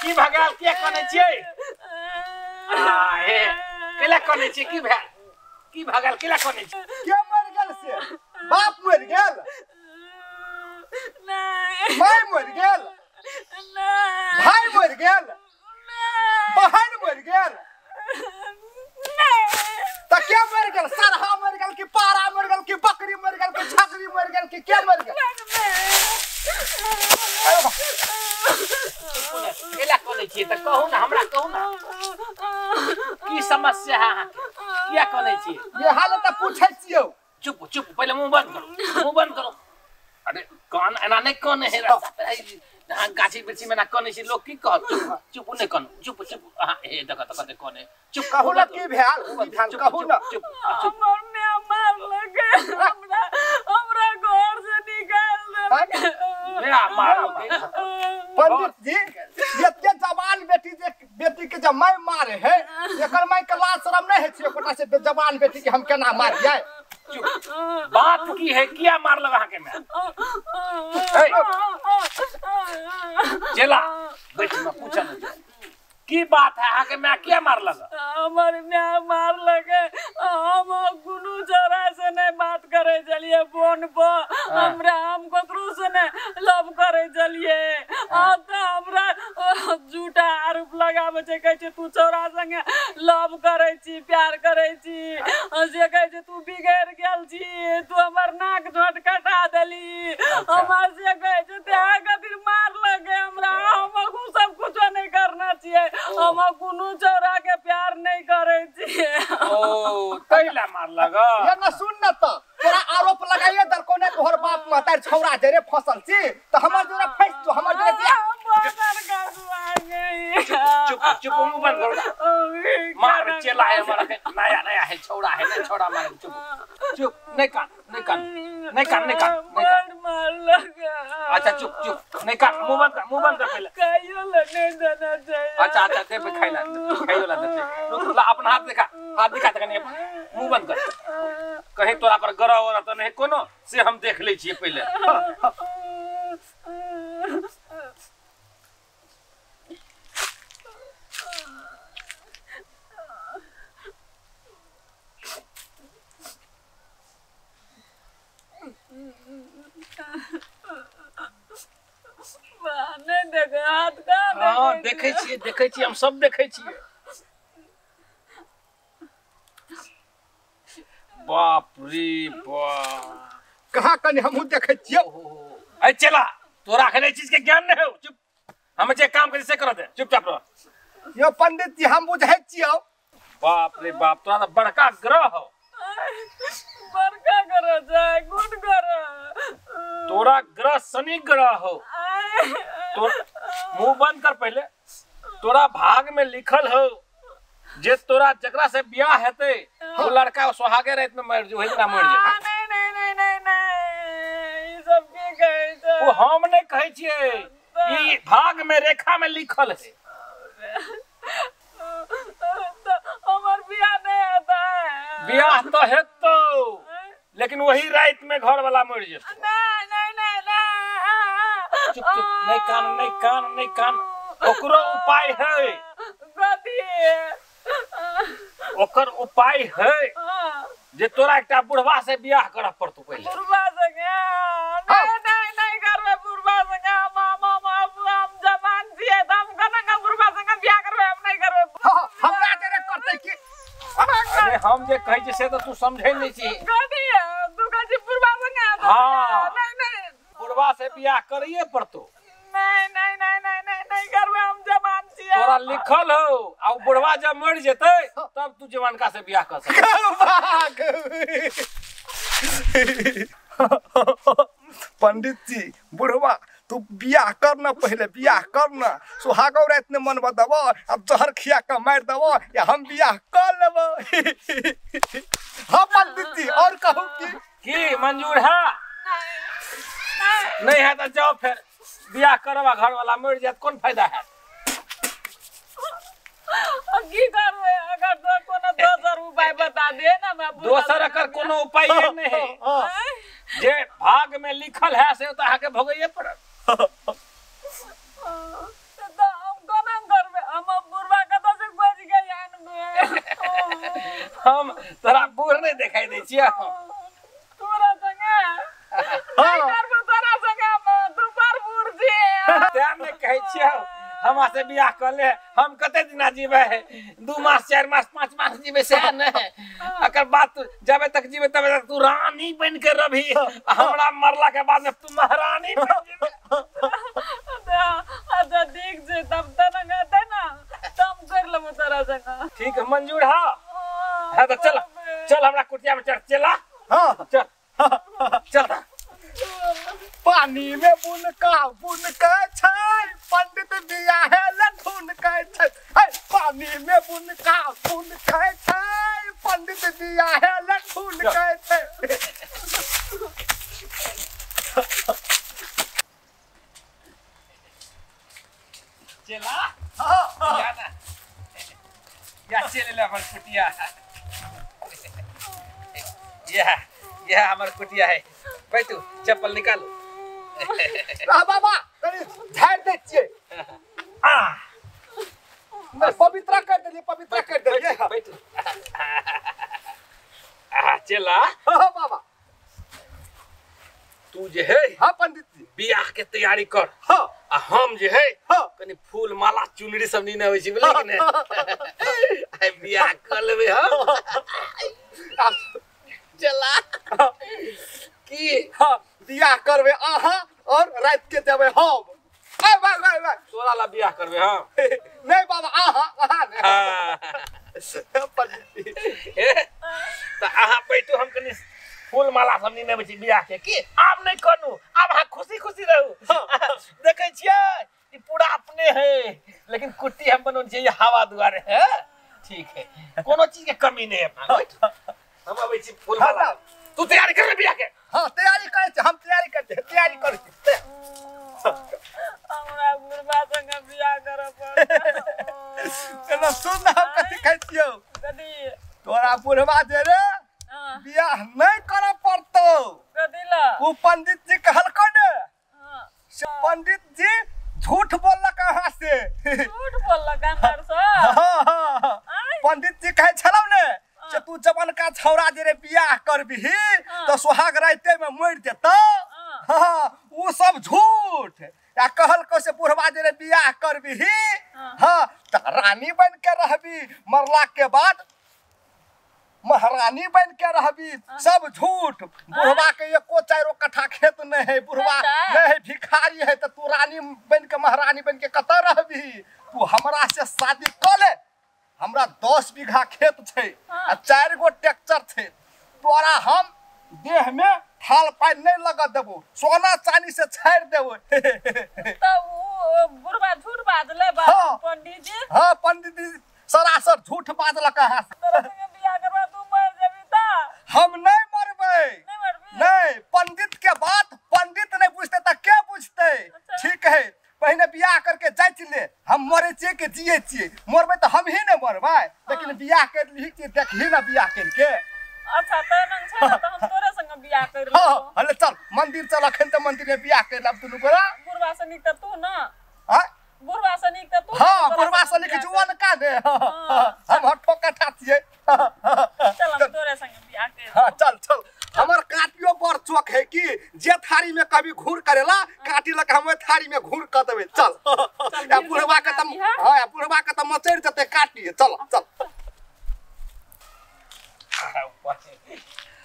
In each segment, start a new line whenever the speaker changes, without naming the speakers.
की भगाल किया कने छियै आ हे केला कने छी की भेल की भगाल केला कने छी
के मर गेल से बाप मर गेल
नहीं
माय मर गेल
नहीं
भाई मर गेल
नहीं
बहन मर गेल
नहीं
त के मर गेल सरहा मर गेल की पारा मर गेल की बकरी मर गेल की छकरी मर गेल की के मर गेल
केला कने छी त कहू ना हमरा कहू ना की समस्या है अहाँ के किया कने छी
ये हालत त पूछै छियौ
चुप चुप पहिले मुंह बंद करो मुंह बंद करो। अरे कान एना नहीं कने है रास्ता पे अहाँ गाछी वृक्षी में ना कने छी लोग की कहत चुप चुप नहीं कनु चुप चुप अहाँ हे देख त कते कने चुप
कहू ना की भेल की भेल कहू ना
चुप चुप
हमर my मारलक हमरा हमरा घर से निकाल देलक
मेरा मारल
पंडित जी एते जवान बेटी जे बेटी के जब my मारे है एकर my के लाज शरम नहीं है छै एकोटा से जवान बेटी के हम केना मारियै
चुप बात की है किया मारलक अहाँ के my चला बैठ में पूछा नहीं की बात है अहाँ के my किया मारलक
हमर my मारलक हम कोनो छोरा से नहीं बात करे चलिए फोन पर हमरा हम ककरो से नहीं लव करे चलिए आ त हमरा झूठा आरोप लगाबै छै कहै छै तू छोरा संगे लव करे छी प्यार करे छी से कहै छै तू बिगड़ गेल छी तू हमर नाक झोट कटा देली हमर से कहै छै तें खातिर मारलक हमरा हम सब कुछो नहीं करना छियै हम कोनो छोरा के प्यार नहीं करे छियै
ओ तैला मारलक
ये ना सुन न त तोरा आरोप लगाइए दर कोने तोहर बाप महतार छौरा जरे फसल छी त हमर जोरा फंस जो हमर जोरा बियाह
चुप चुप मुंह बंद करो मार चेला है हमारा नया नया है छौड़ा है ना छौड़ा मार चुप चुप नहीं कान नहीं कान नहीं कान नहीं कान नहीं कान अच्छा चुप चुप नहीं कान मुंह बंद कर पहले
खाइयो ला नहीं देना चाहिए
अच्छा अच्छा दे पे खाइला खाइयो ला दे रुक ला अपन हाथ दिखा तकनी अपन मुंह बंद कर कहीं तोरा पर ग्रह हो त नहीं कोनो से हम देख लै छियै पहले
नहीं देख हाथ का
हां देखै छियै हम सब देखै छियै बाप रे बाप
कहाँ कनी हमहू देखै छियै
अरे चला तोरा अखन एहि चीज के ज्ञान नहीं हो चुप हम जे काम करी से कर दे चुपचाप रह
यो पंडित जी हम बुझै छियौ
बाप रे बाप तोरा त बड़का ग्रह हो
बड़का ग्रह छै गुड ग्रह
तोरा ग्रह शनि ग्रह हो तो मुंह बंद कर पहले तोरा भाग में लिखल हो जे तोरा जकरा से बियाह हेतै वो लड़का सोहागे रात में मर जो ना मर जे
नहीं नहीं नहीं नहीं नहीं ई सब के कहै छै
वो हम नहीं कहै छियै ई भाग में रेखा में लिखल है
तो हमर बियाह नहीं हेतै
बियाह तो हेतौ लेकिन वही रात में घर वाला मर जेतौ।
नहीं नहीं नहीं नहीं,
चुप चुप, नहीं कान नहीं कान नहीं कान। ओकरो उपाय है।
कथी?
ओकर उपाय है जे तोरा एकटा बुढ़वा से बियाह करऽ पड़तौ पहिले।
बुढ़वा संगे? नहीं नहीं नहीं करबै बुढ़वा संगे। हम हम जवान छियै त हम केना के बुढ़वा संगे बियाह करबै? हम नहीं करबै।
हमरा जरे करतै की?
अरे हम जे कहै छियै से त तू समझै नै छी।
कथी तू कहै छी बुढ़वा संगे?
हां
नहीं नहीं,
बुढ़वा से बियाह करैये पड़तौ।
नहीं नहीं नहीं नहीं नहीं नहीं करबै, हम जवान छियै।
तोरा लिखल हो, आ बुढ़वा जब मर जेतै तब तू जवानका से बियाह कर सकै।
पंडित जी बुढ़वा तू बियाह कर ना, पहले बियाह कर ना, सुहागो रात ने मन बदबो, अब जहर खिया के मार दबो या हम बियाह कर लेबो। हां पंडित जी और कहू की
मंजूर है? नहीं है तो जाओ फिर बियाह करबा, घर वाला मर जात कोन फायदा है?
की करबै? अगर तो कोनो दोसर उपाय बता दे ना।
दोसर अकर कोनो उपाय नहीं है, जे भाग में लिखल है से तो अहाँके भोगैये पड़त।
तो हम कोना करबै? हम बुढ़वा कतऽ से खोजि के आनबै?
हम तोरा बूढ़ नहीं देखाई दै छियै।
तोरा संगे नहीं करबै, तोरा संगे हम तू बड़ बूढ़ छियै।
तें नहि कहै छियौ हमरा से बियाह कर ले, हम कते दिना जीबै? 2 मास 4 मास 5 मास जीबै से नहीं। अकर बाद जबे तक जीबै तबे तक तू रानी बन के रही, हमरा मरला के बाद में तू महारानी बन जेबे।
अच्छा ठीक छै, तब त ना तब कर लेबो तोरा संगे।
ठीक है, मंजूर है? हां तो चल चल हमरा कुटिया में चढ़ चला।
हां
चल चल।
पानी में बुनका बुनका छै पंडित बियाह लठुन के छै। पानी में बुनका बुनका छै पंडित बियाह लठुन के छै।
चला या ना या चले ले हमर कुटिया। यह हमर कुटिया है। बैठू, चप्पल निकालो।
बाबा कनी झाड़ दै छियै।
आ
पवित्र कर देलियै, पवित्र कर देलियै।
बैठू। आ चला।
हां बाबा
तू जे है,
हां पंडित जी,
बियाह के तैयारी कर।
हां
आ हम जे है
हां
कनी फूल माला चुनरी सब नीने होइ छै, बुझलियै कि नै? आइ बियाह कर लेबै हम। चला की?
हां बियाह करबै अहाँ और रात के देबै हम। बाय बाय बाय बाय।
तोरा ला बियाह करबै हम?
नहीं बाबा अहाँ अहाँ नहीं।
त अहाँ बैठू, हम कनी फूल माला सब नीने होइ छै बियाह के। की आब नहीं करू, आब अहाँ खुशी खुशी रहू। देखै छियै ई पूरा अपने है, लेकिन कुट्टी हम बनौने छियै हवा दुआरे है। ठीक है, कोनो चीज के कमी नहीं है। हम अबै छी फूल माला, तू तैयारी कर ले बियाह के।
हां तैयारी करै छी हम, तैयारी करै छी, तैयारी करै छी।
हमरा बुढ़वा संगे बियाह करऽ पड़त।
चलो सुन ना, हम कथी कहै छियौ?
कथी?
तोरा बुढ़वा जे रे बियाह नहीं करऽ पड़तौ।
कथी ला?
उ पंडित जी कहलको ने, से पंडित जी झूठ बोललक अहाँ से।
झूठ बोललक हमर से?
हां पंडित जी कहै छलौ ने जे तू जवनका छौड़ा जे रे बियाह करबिही तो सुहाग राते में मर जेतौ। हां उ सब झूठ। या कहलको से बुढ़वा जे रे बियाह करबिही हां त रानी बन के रहबी, मरला के बाद महारानी बन के रहबी। सब झूठ। बुढ़वा के एको 4 कट्ठा खेत नहीं है, बुढ़वा नहीं है, भिखारी है, तो तू रानी बन के महारानी बन के कतऽ रहबी? तू हमरा से शादी कर ले, हमरा 10 बीघा खेत छै आ 4 गो ट्रैक्टर छै, तोरा हम देह में थाल पानि नहीं लगा देबो, सोना चांदी से छाड़ि देबो।
त उ बुढ़वा झूठ बाजले बा पंडित जी?
हां पंडित जी सरासर झूठ बाजलक अहाँ से।
तोरा संगे बियाह करबा तू मर जेबी त?
हम नहीं मरबै।
नहीं मरबी?
नहीं, पंडित के बात पंडित नहीं बुझते त के बुझते? ठीक है, पहिने बियाह करके जाइत ले, हम मरे छियै कि जियै छियै? मरबै त हम ही ने मरबै, लेकिन बियाह कर लिही कि देखही ना बियाह करके।
अच्छा त एना छै त हम तोरे संग बियाह कर लेबो।
हां हले चल मंदिर चल, अखन त मंदिर में बियाह कर लेब दुनू गोरा।
बुढ़वा से नीक त तू ना।
हां
बुढ़वा से नीक त तू।
हां बुढ़वा से नीक जुआन का दे, हम हठो कट्ठा छियै।
चल हम तोरे संगे बियाह कर।
हां चल चल, हमर काटियो बड़ चौक है कि जे थारी में कभी घूर करेला काटी लक हम थारी में घूर क देबे। चल या बुढ़वा के त हां या बुढ़वा के त मचड़ जते काटी। चल चल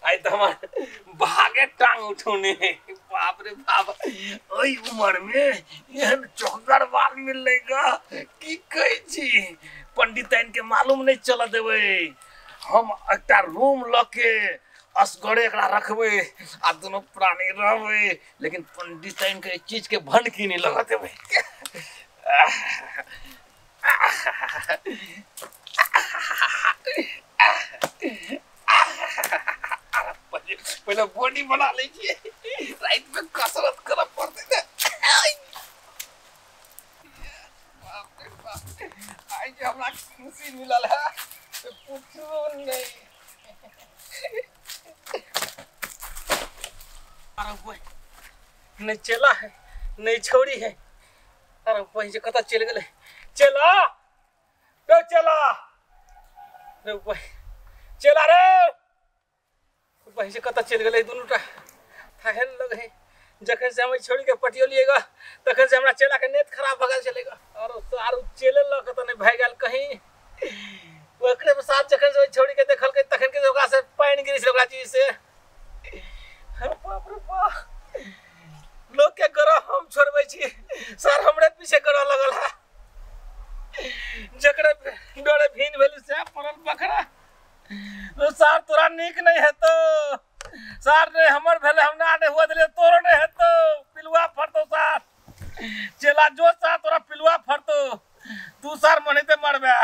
आई त हमर भागे टांग उठौने। बाप रे बाप, ओई उम्र में एहन चौकगर बाल मिललै ग की कहै छी। पंडिताइन के मालूम नहीं चल देबै। हम एकटा रूम ल के असगरे एकरा रखबै आ दुनू प्राणी रहबै, लेकिन पंडिताइन के चीज के भनकी नहीं लगा देबै। पहले बॉडी बना लै छियै, रात में कसरत करऽ पड़तै ने। बाप रे बाप, आइ जे हमरा खुशी मिलल है से पूछू नहीं। अरे बोय नहीं चेला है नहीं छोड़ी है। अरे बोय जे कतऽ चलि गेलै। चेला रे चेला रे बोय चेला रे बोय जे कतऽ चलि गेलै। दुनूटा थाहे ने लगै। जखन से हम छोड़ी के पटियोलियै ग तखन से हमरा चेला के नेत खराब भऽ गेल छलै ग। और आरो चेले लऽ के तऽ नहि भए गेल कहीं। ओकरे साथ जखन से छोड़ी के देखलकै तखन के ओकरा से पानि गिरै छलै ओकरा चीज से। बाप रे बाप, लोग के ग्रह हम छोड़बै छी, सर हमरे पीछे ग्रह लगल है। जकरे डरे भीन भेल से पड़ल बकरा। सर तोरा नीक नहीं हेतौ, सर नहीं हमर भेलै, हमरा नहीं हुआ देलियै तोरो नहीं हेतौ, पिलुआ फड़तौ सर। चेला जो सर तोरा पिलुआ फड़तौ, तू सर मनाइते मरबे।